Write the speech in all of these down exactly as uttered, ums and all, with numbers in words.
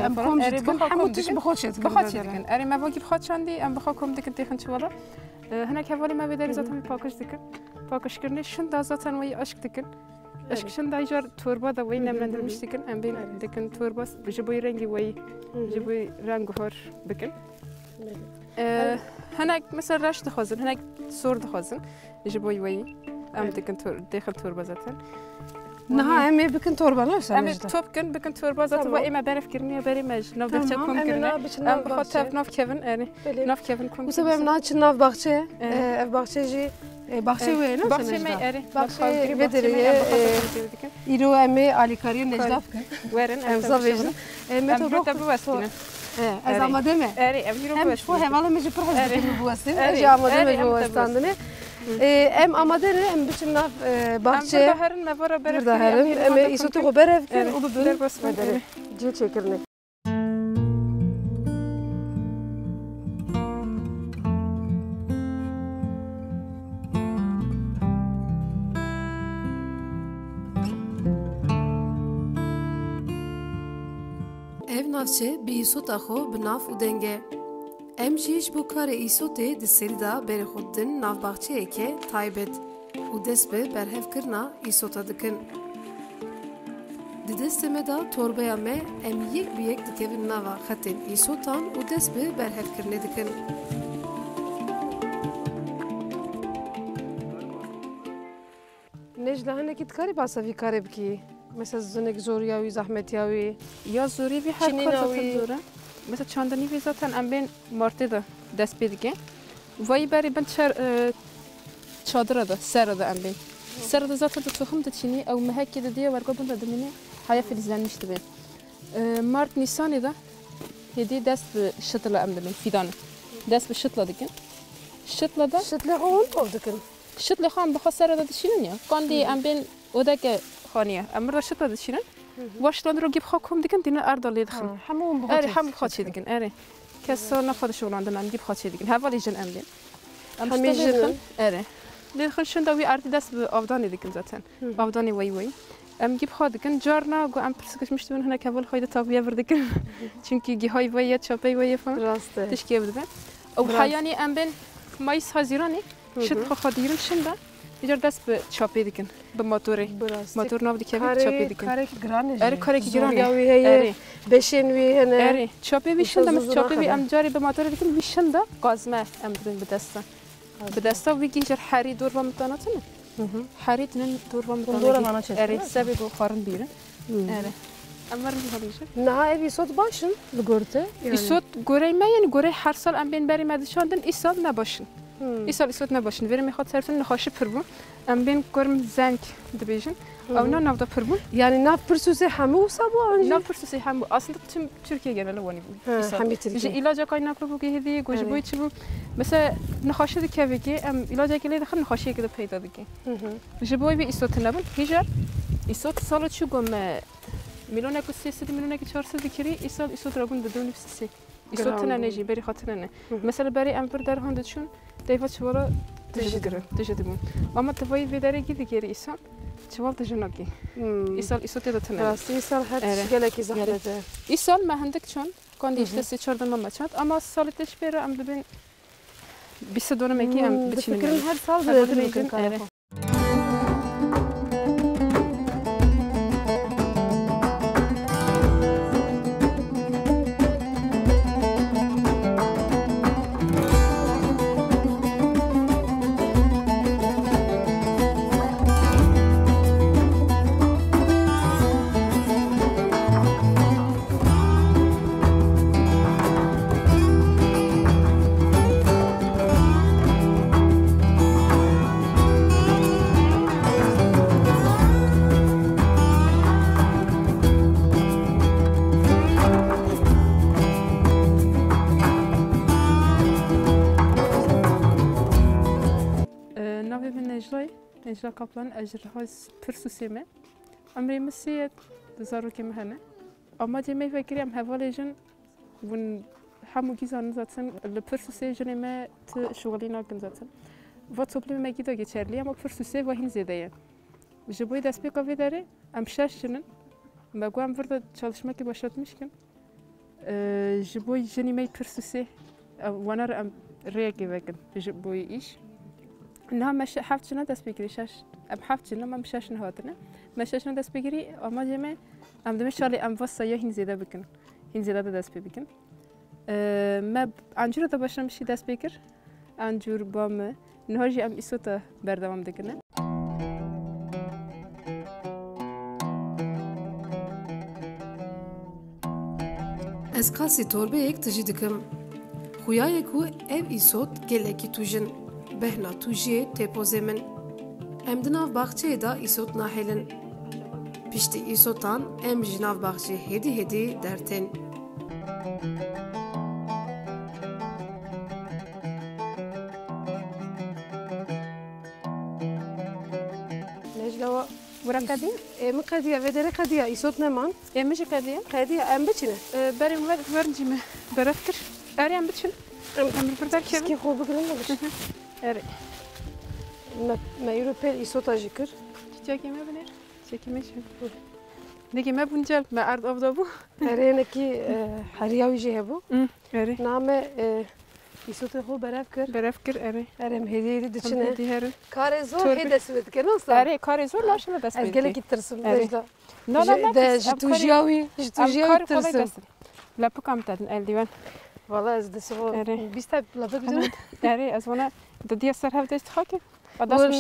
Em xwe kom jî dikin, hemû tişt bi xwe çêdikin. Bi xwe çêdikin. Erê me vekî bi xwe çandî, em bi xwe kom dikin, têxin çivala. E, hinek hevalê me vê derê zaten paqij dikin. Paqijkirinê şinda zaten weyî aşk dikin. Aşk şinda car torba da weyî nemlendirmiş dikin. Em bên dikin torba ji bo rengî weyî, ji bo reng guhar bikin. E, hinek mesela reş dixwazin, hinek sor dixwazin. Ji bo weyî. Em dikin tor-, dêxin torba zaten. Niha em ê bikin torba, ne wisa? Em ê top kin, bikin torba zaten. Tamam. Ve ê me beref kiriniye, berê me ji nav deftçe kom kirine. Em bi xwe tev nav kevin, erê. Nav kevin kom kirine. Wisa em na çi nav baxçe? Erê. E, ev baxçe jî, e, baxçe wê, ne? Baxçe me, erê. Baxçe vê derê ye. Îro em ê alîkariyê Necda bikin. Werin, em zaf vêjin. Em ê te biwestînin. E, ez amade me. Erê, em hîro biwestînin. Em ji xwe hevala me jî pir hez dikin biwestin. Ez jî amade me ji bo westandinê. E, em amade ne, em biçin nav, e, baxçe. Em burada herin, me vara beref. Burada herin, em ê îsotê xwe beref kin û bibin. Cihê çêkirinê. Ev navçe bi îsota xwe bi nav û deng e. Em jî ji bo karê îsotê di serî de berê xwe didin nav baxçeyeke taybet û dest bi berhevkirina îsota dikin. Di destê me de torbeya me, em yek bi yek dikevin nava xetên îsotan û dest bi berhevkirinê dikin. Necla, hinekî dikarî behsa vî karê bikî? Mesela zinek zoriya wî, zehmetiya wî. Ya zorî vî her kar zaten zor e. Mesela çandinî vî zaten em bên martê de dest pê dike. Vayî berî bin çer-, e, çadira de, sere de em bên. Sere de zaten tu toxim diçînî, ew mehekê didiye, wergo bin de dimîne, heya filizlenmiş dibe. E, mart nîsanê de hêdî dest bi şitla em dibin, fîdanê. Dest bi şitla dikin. Şitla de. Şitlê xwe hûn tov dikin? Şitlê xwe em bi xwe sere de dişînin ya. Kandî em bên odeke xaniye. Em mirda şitla dişînin. Wa şitlan diro gî bi xwe kom dikin, dînin erda lê dixin. Ha, hemû hûn bi xwe çê dikin. Erê, hemû bi xwe çê dikin, erê. Kes sar ne xwe dişiwilandin, em gî bi xwe çê dikin. Hevalê jin em bên. Em hemî jin in. Erê. Lê dixin şinda wî erdî dest bi avdanê dikin zaten. Avdanê weyî weyî. Em gî bi xwe dikin. Carna ku em pirsik ji mişt bin hinek heval xwe de taviye vir dikin. Çünkü gîhay weyî ye, çapey weyî ye falan. Rast e. Tişkê bi dibe. Ew heyanî em bên Mayıs Haziranê şit xwe xwe dîrin şinda. Îcar dest bi çapê dikin. Bi motorê. Motor nav dikevî çapê dikin. Karek giran e. Erê, karek giran e. Zoriya wî heye. Erê. Beşên wî hene. Erê. Çapê wî şinda, çapê wî em carê bi motorê dikin, wî şinda gazme em dibin bi desta. Bi desta wî gî jî herî dor va min tane tune. Herî tune dor va min tane. Dora vana çetin. Erê, sebê ku xwarin bîrin. Erê. Em verin jî hevnîşe. Niha ev îsot baş in li gor te? Îsot gorey me, yani gorey her sal em bên berê me dişandin, îsal ne baş in. Îsal îsot ne baş in. Verê me xwe terfin nexweşî pir bû. Em bên gorm zeng dibêjin. Ew na nav de pir bûn. Yani nav Pirsûsê hemû wisa bû an jî? Nav Pirsûsê hemû. Aslında tüm Türkiye geneli wanî bû. He, îsal. Hemî Tirkiye. Ji îlaca kaynaklı bû ki hêdî, ku ji bo çi bû? Mesela nexweşî dikeve ki em îlacekê lê dixin, nexweşiyekê de peyda dike. Ji bo wî îsot nebin. Hîjar îsot salo çi ku me milyonek û sê sed, milyonek çar sed dikirî, îsal îsot rabûn di dû nîv sê. Îsot tune ne jî, berî xwe tune ne. Mesela berî em vir derhan diçûn, deyva çivala tije digirin, tije dibûn. Ama tivayî vê derê gî digêrî îsal, çival tije nakî. Îsal îsotê de tune ne. Rastî îsal her tişt gelekî zehmet e. Îsal me hindik çand, kandî işte sê çar dema me çand. Ama salê te ji pê re em dibên bîst dönümekî em biçînin. Difikirin her sal bi bikin kara xwe. Ee, navê min Necla ye. Necla Kaplan, ez ji Rihayê Pirsûsê me. Emrê min sê ye, du zarokê min hene. Amacê me vekirî em hevalê jin bûn hemû gî zanin zaten li Pirsûsê jinê me ti şixulî nakin zaten. Va toplumê me gî da geçerli ye, ama Pirsûsê va hîn zêde ye. Ji bo destpêka vê derê em şeş jin in. Me got em vir de çalışmekê başlatmiş kin. Ee, ji bo jinî me pir sûsê. Em, wana re em rêyekê vekin ji bo îş. Niha me şe-, heft jina dest pê kirî, şeş, em heft jin, em şeş nehatine. Me şeş ne dest pê kirî, amacê me, em dibê şalê em va saya hîn zêde bikin. Hîn zêde de dest pê bikin. Ee, me ancûra da başlamişî dest pê kir. Ancûr, bame. Niha jî em îsota berdewam dikine. Ez qasî torbeyek tijî dikim. Xuya ye ku ev îsot gelekî tûj in. Behna tûjiyê tê pozê min. Em di nav baxçeyê de îsot nahêlin. Piştî îsotan em ji nav baxçeyê hêdî hêdî dertên. Necla wa. Wira qediya? Ê, min qediya, vê derê qediya, îsot neman. Ê, min jî qediya. Qediya, em biçine. Ê, berê min ver, ver cî me. Beref kir. Erê, em biçin. Em, em li vir derkevin. Piskê xwe bigirin, em biçin. Erê. Me, me îro pêl îsota jî kir. Çiçekê me binêr. Çiçekê me jî. Hı. Nigê me bûn cel, me erd av da bû. Erê, hinekî, e, heriya wî jî hebû. Hı, erê. Niha me, e, îsotê xwe berev kir. Berev kir, erê. Erê, em hêdî hêdî diçine. Em hêdî herin. Karê zor hê dest pê dike, ne wisa? Erê, karê zor laşine dest pê dike. Ez gelekî tirsim, erê. Necla. Na, na, de, de, ji tûjiya wî, ji tûjiya wî tirsim. Lepika min te din, eldîwen. Wala ez destê xwe bîst lepik bidin. Erê, ez wana didiya ser hev dest xakê. Hûn,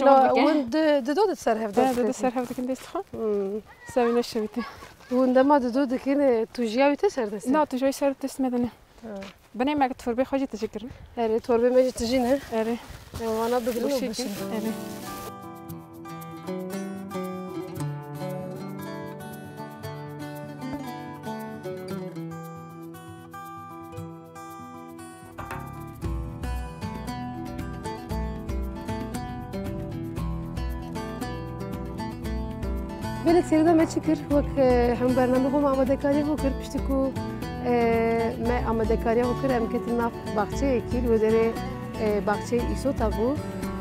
hûn di, dido di ser hev dest dikin. Dido di ser hev dikin dest xwe. Hmm. Sewî neşewîtî. Hûn dema dido dikin, e, tûjiya wî te ser dest? Na, tûjiya wî ser dest me de ne. Ha. Binê me torbê xwe jî tijî kirin. Erê, torbê me jî tijî ne. Erê. Em wana bigirin û biçin. Erê. Belê serî de me çi kir? Wek, e, hemû bername xwe me amadekariyê xwe kir. Piştî ku, e, me amadekariya xwe kir, em ketin nav baxçeyekî, li wê derê, e, baxçeyê îsota bû.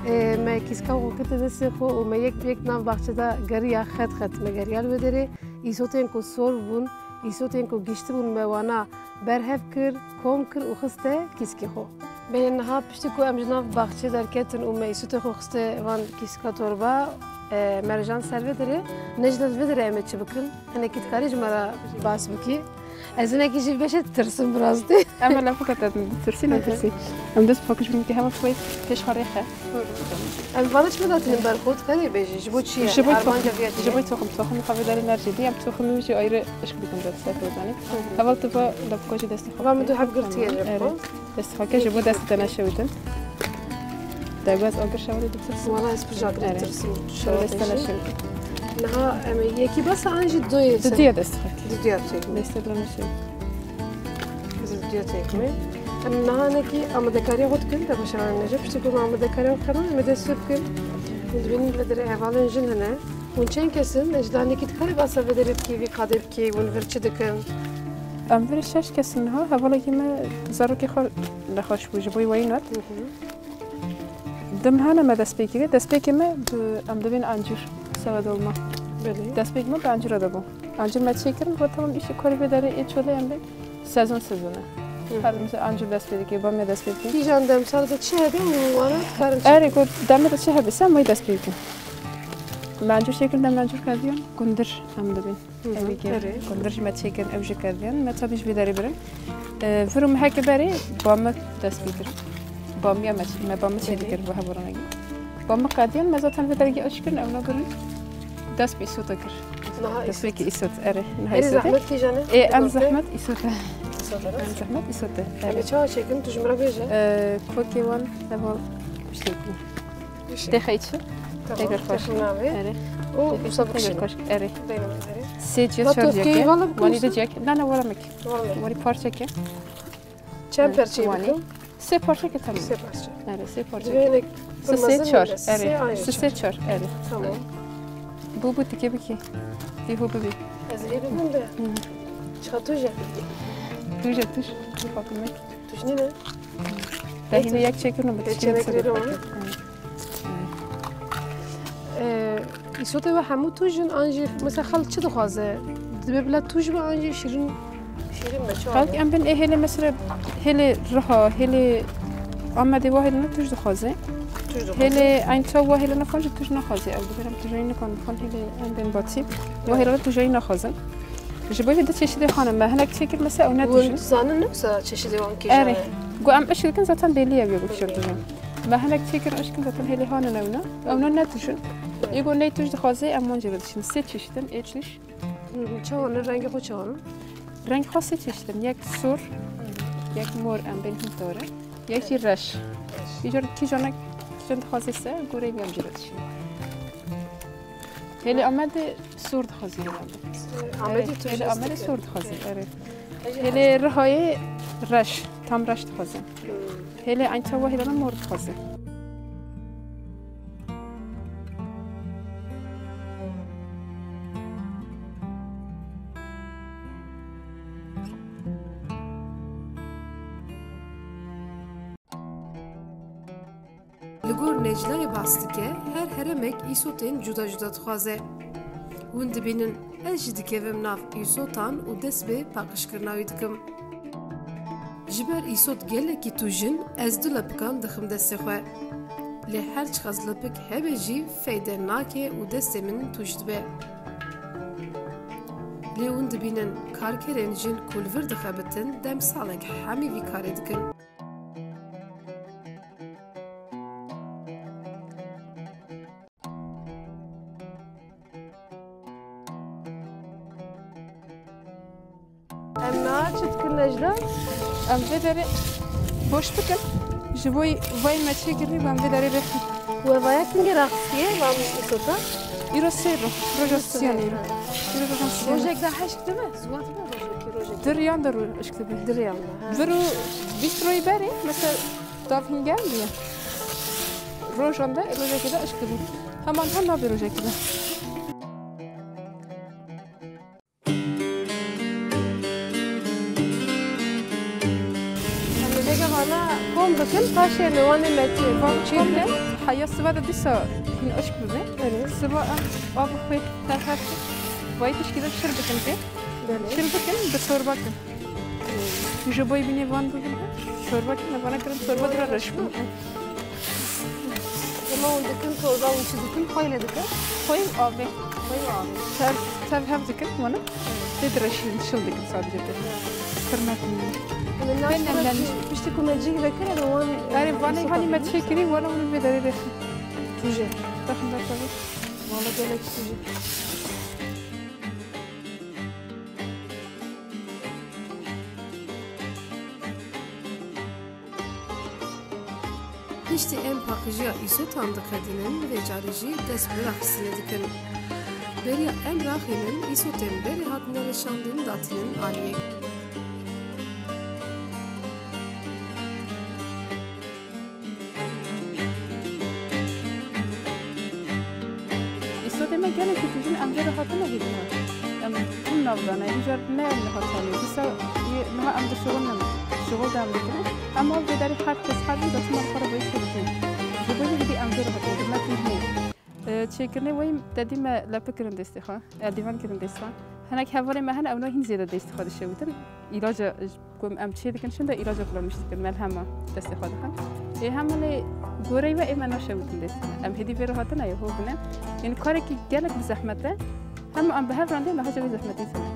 E, me kîska xwe kete destê xwe û me yek bi yek nav baxçe de geriya, xet xet me geriya li wê derê. Îsotên ku sor bûn, îsotên ku giştibûn me wana berhev kir, kom kir û xiste kîskê xwe. Belê niha piştî ku em ji nav baxçê derketin û me îsotê xwe xiste van kîska torba, e, Mercan ser vê derê, Necla, vê derê em ê çi bikin? Hinekî dikarî ji me re bas bikî? Ez hinekî jî beşê tirsim bi rastî. Em ê lafika te ditirsî, netirsî. Em dest bi xwe kişîn, hema xwe pêş xwe rêxe. Em vana çi bidatînin ber xwe, tu tenê bêjî, ji bo çi ye? Ji bo armanca vê çi ye? Ji bo toxim, toxim xwe vê derê mercê dî, em toxim wî jî ayrı eşq dikin, dest ser zanî. Heval tu va lafika jî destê xwe. Va min du heb girtiye ji bo. Destê xwe ke ji bo destê te neşewîtin. Dewaz agir şewalê ditirsin. Wala ez pir jagirê tirsim. Şewalê destê te neşewîtin. Niha em ê yekî basa an jî doyê ser? Didiya destê xwe. Didiya têk. Destê te neşewîtin. Didiya têk me. Em niha nekî amadekariya xwe dikin, te başaran neje. Piştî ku me amadekariya xwe kirin, em ê dest pê bikin. Hûn dibînin vê derê hevalên jin hene. Hûn çend kes in? Necla, nekî dikare basa vê derê bikî, vî qadê bikî, hûn vir çi dikin? Em vir şeş kes in niha. Hevalekî me zarokê xwe nexweş bû, ji bo weyî hat. Hı hı. Di mehane me destpêkê kiriye. Destpêkê me bi, em dibên ancûr, sewe dolma. Belê. Destpêkê me bi ancûra de bû. Ancûr me çêkirin, got, tamam, îşê karî vê derê ê çolê em bên. Sezon sezon e. Hı. Her mesela ancûr dest pê dike, bamya dest pê dike. Kîjan demsal de çi hebe û wana dikarin çi? Erê, got, demê de çi hebe, sen wê dest pê dikin. Me ancûr çêkirin, dem ancûr kediyan, gundir em dibên. Hı hı. Evî ke erê. Gundir jî me çêkirin, ew jî kediyan. Me tabii ji vê derê birin. E, vir û meheke berê bamik dest pê kir. Bamya me, me bamik çê dikir bu heburanekî. Bamik qediyan, me zaten vê dergî aç kirin, ew nagirin. Dest bi îsota kir. Niha îsot. Dest bi îsot, erê. Niha îsot. Erê zehmet kîjan e? Ê, em zehmet îsot e. Îsot e. Em zehmet îsot e. Erê. Erê çawa çêkin, tu ji min re bêje. E, kokê wan, heval, tiştekî. Têxe içi. Tamam. Têxe xweş. Erê. Û wisa bikişîne. Erê. Sê ciya çar ciya. Wanî de ciya. Na, na, wala mek. Wanî parçeke. Çend perçe bikim? Sê parçeke tamam. Sê parçe. Erê, sê parçe. Divê hinek sê çar. Erê. Sê çar. Erê. Tamam. Bu, bu tike bikî. Dî hu bibî. Ez ê bibim de. Çiqa tuje? Tuje, tuj. Ufak mek. Tuj nîne? Te hînê yek çêkirin, bi tişkî çêkirin. Îsotê we hemû tûj in, an jî mesela xelk çi dixwaze? Dibe bila tûj be an jî şîrin, şî-, Xelk em bin ê hêlê mesela hêlê Riha, hêlê Amedê wa hêlana tûj dixwaze. Hêlê Eynta wa hêlana xan jî tûj naxwaze. Ew dibêrem tûjayî nikan xan hêlê em bên batî. Wa hêlana tûjayî naxwazin. Ji bo vê du çeşidê xan e. Me hinek çêkir mesela ew ne tûj in. Hûn zanin ne wisa çeşidê wan kîjan e? Erê. Got em eşk dikin zaten belî ye wê bikişin tûj in. Me hinek çêkir eşk dikin zaten hêlê han in ew ne. Ew ne ne tûj in. Ê got ney tûj dixwaze em wan jê re dişin. Sê çeşid in ê tûj. Hı hı, çawan e? Rengê xwe çawan e? Rengê xwe sê çeşit in. Yek sor, yek mor em bên hîn dor e. Yek jî reş. Îcar kîjan e, kîjan dixwaze se, gorê vê em jê re dişînin. Hêlê Amedê sor dixwaze hêlê Amedê. Amedê Erê, tu hêlê Amedê sor dixwaze, erê. Hêlê Rihayê reş, tam reş dixwaze. Hêlê Eynta wa hêlana mor dixwaze. Li gor Neclayê bas dike, her heremek îsotên cuda cuda dixwaze. Hûn dibînin, ez jî dikevim nav îsotan û dest bi paqijkirina wî dikim. Ji ber îsot gelekî tûj in, ez du lepikan dixim destê xwe. Lê her çiqas lepik hebe jî feyde nake û destê min tûj dibe. Lê hûn dibînin, karkerên jin ku li vir dixebitin, demsalek hemî vî karê dikin. Em niha çi dikin Necla? Em vê derê boş bikin. Ji bo vayê me çêkirî, em vê derê rêxin. We vaya kingê raxistiye, van îsota? Îro sê roj, roja siyan îro. Îro roja siyan. Rojek da heşk dibe, ziwa dibe rojekî, rojekî. Di riyan de ro-, eşk dibe. Di riyan de, ha. Vir û bîst royê berê, mesela, dav hîn germ bûye. Rojan de, rojekê de eşk dibe. Heman hem nabê rojekê de. Em ê vêga vana kom bikin, paşê em ê wan ê me çê, van çê bikin. Heya siva de dîsa hîn eşk bibe. Erê. Siva em av xwe terher. Vay tişkî de şir bikin pê. Belê. Şir bikin, bi torba kin. Ji bo bînê van bibin. Torba kin, vana kirin, torba dira reş bû. Dema hûn dikin, torba hûn çi dikin? Xweyl dikin? Xweyl avê. Xweyl avê. Tev, tev hev dikin, wana? Tê direşîn, şil dikin sadece pê. Kirmet min. Piştî ku me cih vekir, em wan, Erê, vanê hanî me çêkirî, wana hûn vê derê rêxin. Tûjê. Rexin da tabii. Valla gelek tûjê. Piştî em paqijiya îsotan diqedînin, vê carê jî dest bi raxistinê dikin. Beriya em raxînin, îsotên berê hatine reşandin datînin aliyê. Îsotê me gelekî tûj in, em jê re hatine hêdî. Em tim nav dane, hîjar ne niha tanê. Dîsa yê niha em dişuxulin, şuxul de em dikin. Em ev vê derê her kes her roj destûma li xwe re veyî çêdikî. Ji bo vê hêdî em jê re hatine, hurmet min heye. Çêkirinê weyî te dî me lepik kirin destê xwe, eldîvan kirin destê xwe. Hinek hevalê me hene, ewna hîn zêde destê xwe dişewitin. Îlaca ku em çê dikin, şin de îlaca kullanmış dikin, melhema destê xwe dixin. Ê hema lê goreyê we ê me naşewitin destê me. Em hêdî vê re hatine ye, ho bine. Yanî karekî gelek bi zehmet e. Hema em bi hev re ne, me haca vê zehmetê tune.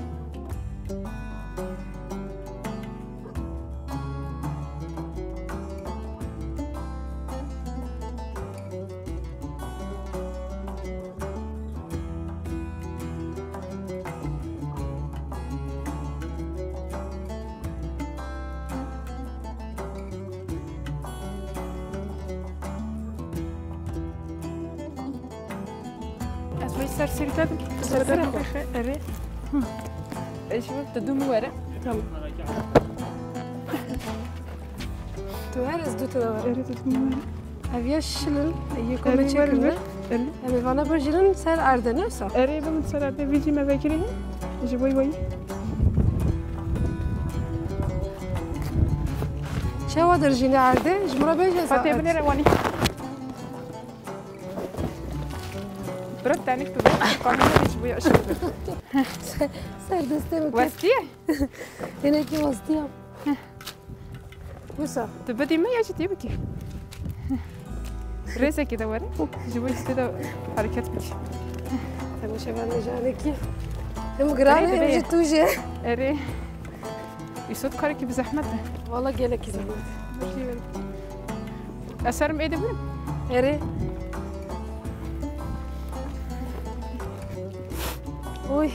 Ez vay ser serî te dim. Ser serî xwe. Erê. Hı. Ez ji te dû min were. Tamam. Tu her ez dû te were. Erê, tu dû min were. Ev ya şilin, yê ku me çêkirine. Erê. Em ê vana bajêrin ser erdê, ne wisa? Erê, bimin ser erdê, vî jî me vekirî. Ji bo wayî. Çawa derjîne erdê? Ji min re bêje. Fatê binêre wanî. Bira Yanî tu kanî ji bo ya aşkı. Ser destê min kir. Westiye? Hinekî westiya. Wisa. Tu bidî min ya jî tê bikî. Rêzekê de were. Ji bo îsotê de hereket bikî. Temaşevanê canekî. Him giran e, him jî tûj e. Erê. Îsot karekî bi zehmet e. Wala gelekî zehmet. Eserim ê de bû. Erê. Oy.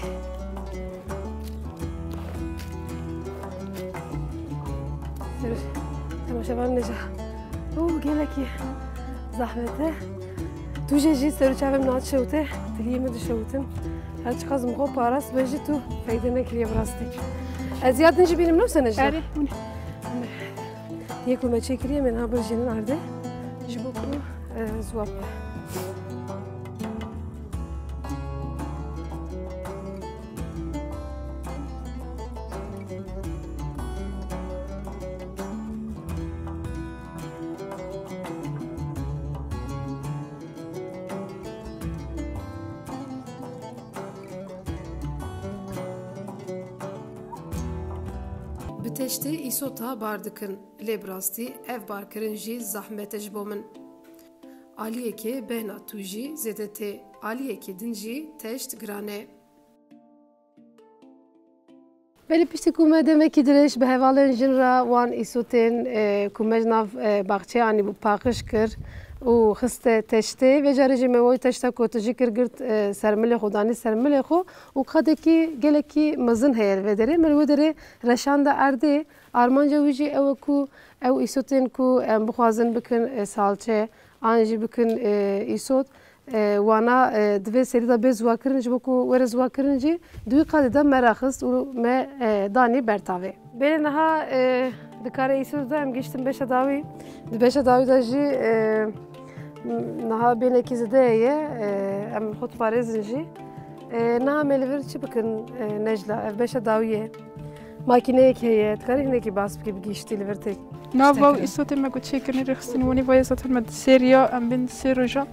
Ser, temaşevan neca. Oo, gelekî zahmet e. Tu jê jî ser û çavê min hat şewte, tiliyê min dişewtin. Her çiqas min xwe parast be jî tu feyde nekiriye bi rastî. Ez ya din jî bînim, ne wisa Necla? Erê, hûn. Yê ku me çêkiriye, me niha birjînin erdê. Ji bo ku, e, ziwab be. Bi teştê îsota bar dikin, lê bi rastî ev barkirin jî zehmet e ji bo min. Aliyekê bêhna tûjî zêde tê, aliyekê din jî teşt giran e. Belê piştî ku me demekî dirêj bi hevalên jin re wan îsotên, e, ku me ji nav, e, baxçeyê anîbû paqij kir û xiste teştê, vê carê jî me wê teşta ku tijî kir girt, e, ser milê xwe, danî ser milê xwe û qadekî gelekî mezin heye li vê derê. Me li wê derê reşanda erdê. Armanca wî jî ew e ku ew îsotên ku em bixwazin bikin, e, salçe, an jî bikin, e, îsot, e, wana, e, di vê serî de bê ziwakirin, ji bo ku were ziwakirin jî di wî qadê de me raxist û me, e, danî ber tavê. Belê niha, e, di karê îsot de em gihiştin beşa dawî. Di beşa dawî de jî, e, niha bênekî zêde ye, e, em xwe diparêzin jî. E, niha me li vir çi bikin, e, Necla? Ev beşa dawî ye. Makîneyek heye, dikarî hinekî bas bikî bi giştî li vir tê. Nava û îsotê me ku çêkirinê rêxistin, wanî vaya zaten me di sê riya, em bên di sê roja Hı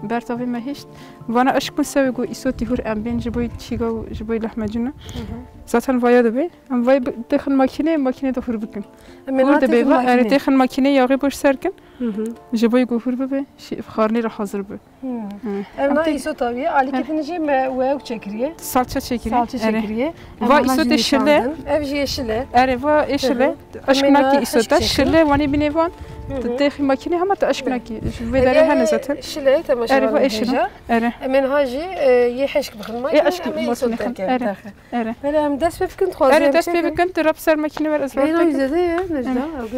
hı. ber tavê me hişt. Vana eşk min sewê ku îsotî hûr em bên ji bo çîga û ji bo lehmecûna. Hı hı. Zaten vaya dibe. Em vay bi-, têxin makîneyê, makînê de hûr bikin. Em ê Hûr niha dibe têxin va, erê makîneyê. Têxin makîneyê, yaxê boş ser kin. Hı hı. Ji bo ku hûr bibe, şî-, xwarinê re hazir be. Hmm. Hı. Ev Em na tê- îsota wî ye. Alîkê Hı. din jî me wek çêkiriye. Salça çêkiriye. Salça Erê. çêkiriye. Em Va îsotê şile. nişandin. Ev jî yeşil e. Erê, va ê Hı şile. hı. Eşk Em ê nakî na îsota. eşk çêkirin. Şile, wanî binê van. Hı hı. Tu têxî makînê hema tu eşk Erê. nakî. Ji vê Erê, derê hene zaten. Şile, temaşe Erê, va ê şile. Erê. Em ê niha jî, e, yê hişk bixin. Ê Makîne eşk em ê îsot nixin. derke, Erê. derxe. Erê. Belê em dest pê bikin, dixwazim Erê, em dest pê çêkin. bikin, tu rap ser makîne ver, ez Bêhna rahat wî bikim. zêde ye,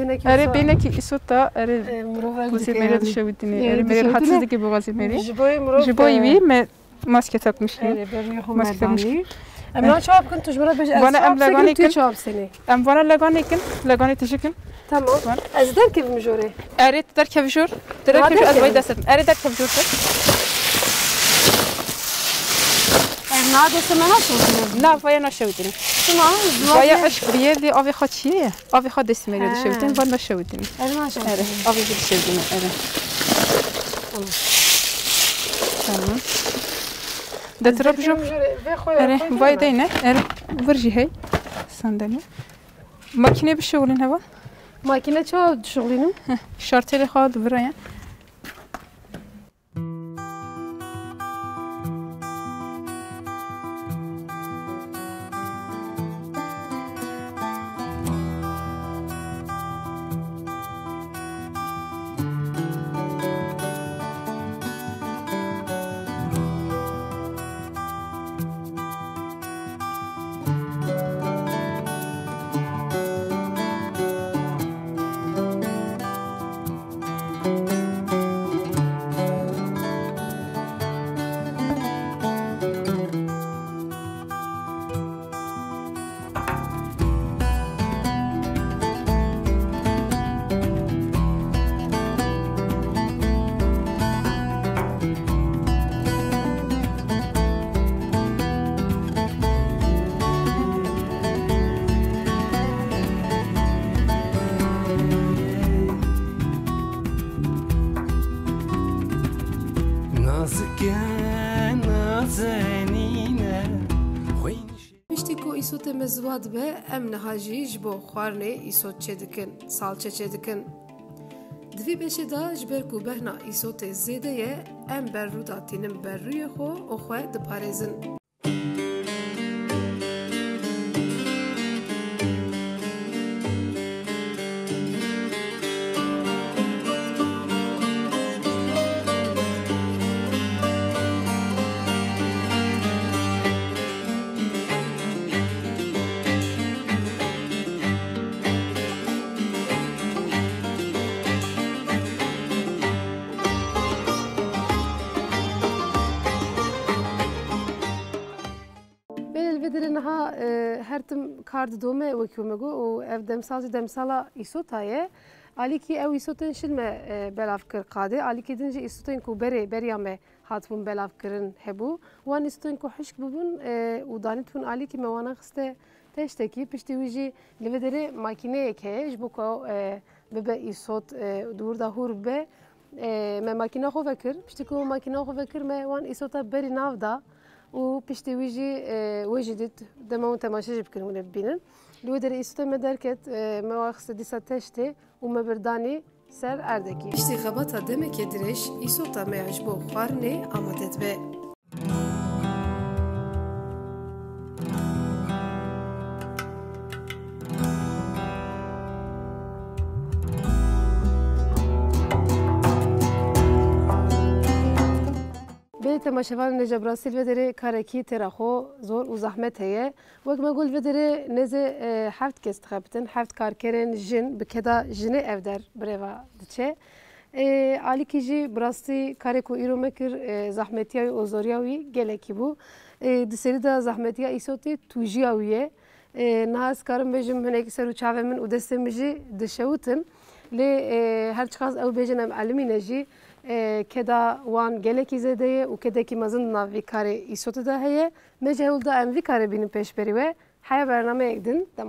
Necla. Erê. Ew bêhnekî îsot da, erê. E, mirov ew Gozê dike mêrê yani. dişewitîne. Erê, Erê, mêrê dişewitîne. rahatsız dike bi gazê mêrê. Ji bo mirov, Ji bo e, wî me maske takmış. Erê, berî xwe Maske me takmış. danî. Em Eh. niha çawa bikin, tu ji min re bêje, ez Vana çawa em bisekim, leganê tu kin. çawa bisenê? Em vana leganê kin, leganê tijî kin. Tamam. Van. Ez derkevim jorê. Erê, tu derkev jor. Tu Ha, derkev jor, ez derkevim. vay dest edim. Erê, derkev jor tu. Em na destê me naşewitîne. Na, vaya naşewitîne. Çima? Vaya Ziwadiye. eşk biriye, lê avê xwe çiye ye. Avê xwe destê me He. dişewitîne, van naşewitîne. Erê, naşewitîne. Erê, avê jî dişewitîne, erê. Tamam. Tamam. De tu rap jor. Vê xwe Erê, xwe vay deyne. deyne. Erê, vir jî hey. Sandalye. Makîne bişewilîn heva? Makîne çawa dişewilînim? Heh, şartêlê xwe di vir e. Em ziwa dibe, em niha jî ji bo xwarinê îsot çêdikin, salçe çêdikin. Di vî beşê de ji ber ku behna îsotê zêde ye, em berrû datînin berrûyê xwe û xwe diparêzin. Belê, li vê derê niha, e, her tim kar didome, wekî me got, û ev demsal jî demsala îsota ye. Alîkî ew îsotên şil me, e, belav kir qadê. Alîkî din jî îsotên ku berê, beriya me hatibûn belavkirin hebû. Wan îsotên ku hişk bibûn, e, û danîtibûn alîkî, me wana xiste teştekî. Piştî wî jî li vê derê makîneyek heye ji bo ku, e, bibe îsot, e, di wir de hûr bibe. E, me makîna xwe vekir. Piştî ku me makîna xwe vekir, me wan îsota berî nav da û piştî wî jî, e, wê jî dît, dema hûn temaşe jî bikin, hûn ê bibînin. Li wê derê îsota me derket, e, me wa xiste dîsa teştê û me birdanî ser erdekî. Piştî xebata demekê dirêj, îsota me ya ji bo xwarinê amade dibe. Belê temaşevanên hêja, bi rastî li vê derê karekî têra xwe zor û zehmet heye. Wek me got, li vê derê nêzê, e, heft kes dixebitin, heft karkerên jin, bi keda jinê ev der birêve diçe. E, alîkî jî bi rastî karê ku îro me kir, e, zehmetiya wî û zoriya wî gelekî bû. E, di serî de zehmetiya îsotê tûjiya wî ye. E, niha ez karim bêjim, hinek ser û çavê min û destê min jî dişewitin. Lê, e, her çiqas ew bêjin em elimîne jî, e, keda wan gelekî zêde ye û kedekî mezin di nav vî karê îsotê de heye. Me jî hewl da em vî karê bînin pêşberî we. Heya bernameyek din.